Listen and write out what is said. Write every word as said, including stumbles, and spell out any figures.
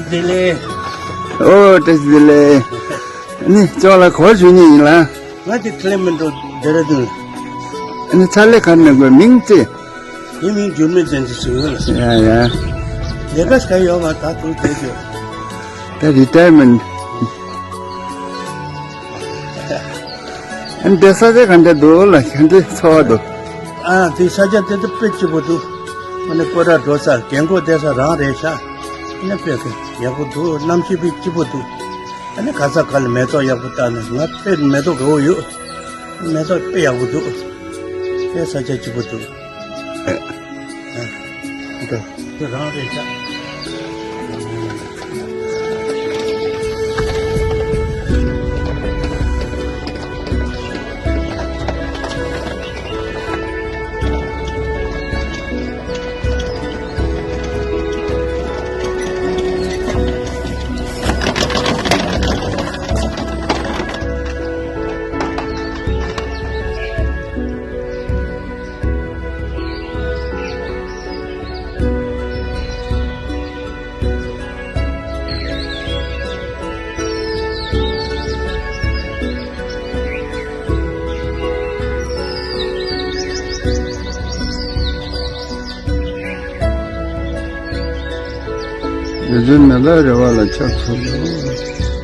བདེ་ལེགས། ཨོ་བཀྲ་ཤིས་བདེ་ལེགས། ཨ་ནི་ཅོག་ལ་གོ་ཞུ་ཉིན་ཡིན་ལ། ང་དེ་ཁ་ལེ་མི་འགྲོ་ཌེ་ར་ཌུན། ཨ་ནི་ཚ་ལེ་ག་ནས་དགོས་མིང་ཅི། ངའི་མིང་འགྱུར་མེད་བསྟན་འཛིན་ཟེར་གི་ལ། ཡ་ཡ། ལས་ཀ་ག་ཡོད་མ་ད་དུང་བསྡད་ཡོད། ད་རི་ཊ་ཡར་མེན་ཊི། ཨ་ནི་དེ་ས་ཆ་ག་འདྲ་འདུག་ལ་ག་འདྲའི་ཚོར་བ་འདུག་ཨ་དེ་ས་ཆ་དེ་དུ་དཔེ་སྐྱིད་པོ་འདུག་ཨ་ནི་སྐོར་ར་འགྲོ་ས་རྒན་གོག་བསྡད་ས་རང་རེད་ཤག་ཨ་ནི་དཔེ་ཡག་པོ་འདུག་གནམ་གཤིས་དཔེ་སྐྱིད་པོ་འདུག་ཨ་ནི་ག་ས་ག་ལ་མེ་ཏོག་ཡག་པོ་བཏགས་ནས་ང་དཔེ་མེ་ཏོག་དགའ་བོ་ཡོད། མེ་ཏོག་དཔེ་ཡག་པོ་འདུག་དཔེ་ས་ཆ་སྐྱིད་པོ་འདུག་ཨ། འདི་རང་རེད་ཤག་རྒྱུ་མཚན་མེད་ལ་རེ་བ་ལ་ཆགས་ཚུལ་ལོ།